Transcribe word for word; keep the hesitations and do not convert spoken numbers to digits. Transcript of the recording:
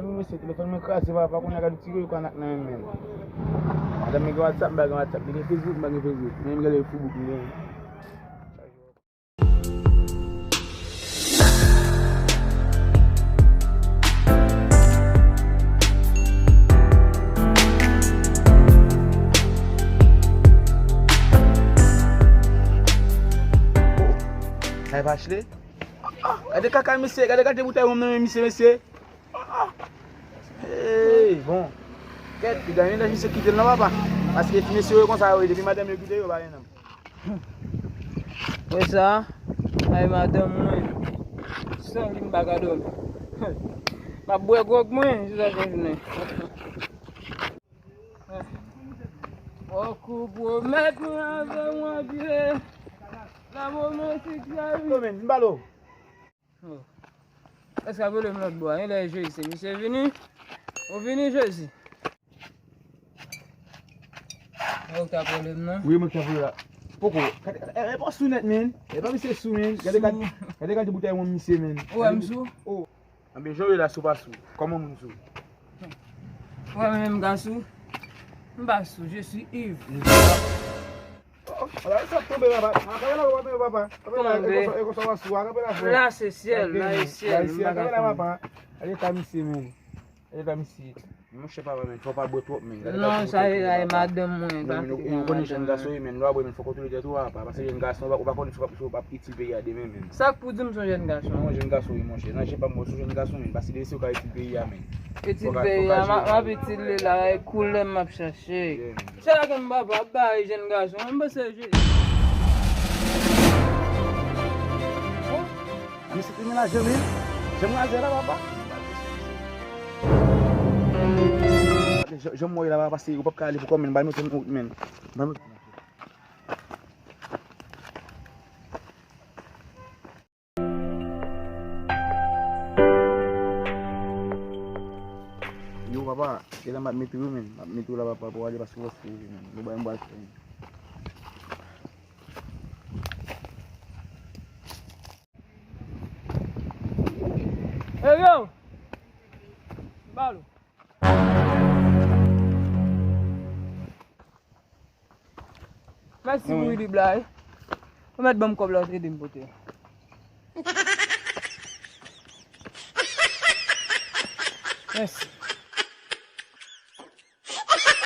Mesye, telefòn mwen kraze, papa, kounye a gade ti yo ka nan men m. Madanm mwen gen WhatsApp, m pa gen WhatsApp. Li gen Facebook, m pa gen Facebook. Men m gen Facebook, m gen. Ay, pa Ashley. Gade kaka, mesye, gade, gade boutèy wonm nan men misye, mesye. Hey, bon. Kèt, li genyen lè misye kite l non, papa. Paske ti mesye yo konsa yo ye, depi madanm yo kite yo, pa gen nonm. Wè sa, ay madanm mwen. San li m pa ka dòmi. M ap bwè gwòg mwen, jiskaske jounen. Ou konpwomèt mwen avè yon vye. Lanmou mwen se Jerry. Yo, men, m pale w. Oh. Èske ap rele m lòt bò a? Gen lè Jezi, se misye vini. Ou vini, Jezi. Ou t ap rele m, non? Wi, mwen ki t ap rele la. Poko. Gade, e, e pa sou nèt, men. E pa misye sou, men. Gade, gade, gade, gade boutèy wonm misye, men. Ou wè m sou? Oh. Anben, jan w ye la, sou pa sou? Kòman moun sou? Ou wè mwen menm m ka sou? M pa sou, je suis ivre. Oh, ala sa ap tonbe, papa. Ah, kanpe la, papa, papa. Kanpe la, e konsa, e konsa w ap sou, kanpe la, frè. La, se syèl, la, e syèl, m pa ka fè. Kanpe la, papa. Gade eta misye, men. Gade eta misye. Monchè, papa, men, fò w pa bwè twòp, men. Gade, non, sa e, sa e madanm mwen, pa kite madanm mwen. Ou konnen jèn gason ye, men, lè w ap bwè, men, fò w kontwole tèt ou, papa. Paske jèn gason, ou pa, ou pa konnen si w ap, si w ap itil peyi a demen, men. Sa k pou di m se yon jèn gason? Non, jèn gason, wi, monchè. Nan je pa m, mwen se yon jèn gason, men. Paske demen se ou ka itil peyi a, men. Itil peyi a, m ap, m ap itil li la, e koulè m ap chache. Yeah, men. Se la ke m papa ap bay jèn gason, m panse je. Oh, a misye te menaje, men. Jan m raze la, papa. Jan, jan m wè la, papa, se ou p ap ka ale pou kò, men. Bay m yon ti wout, men. Bay m yon Yo, papa, se la m ap mete w, men. M ap mete w la, papa, pou ale paske w fou, men. Nou bay m bal fè. Hey, yo! Balo. Mèsi pou idib la, wi. Ou mèt ban m kòb la, ou te ede m pote. Mèsi.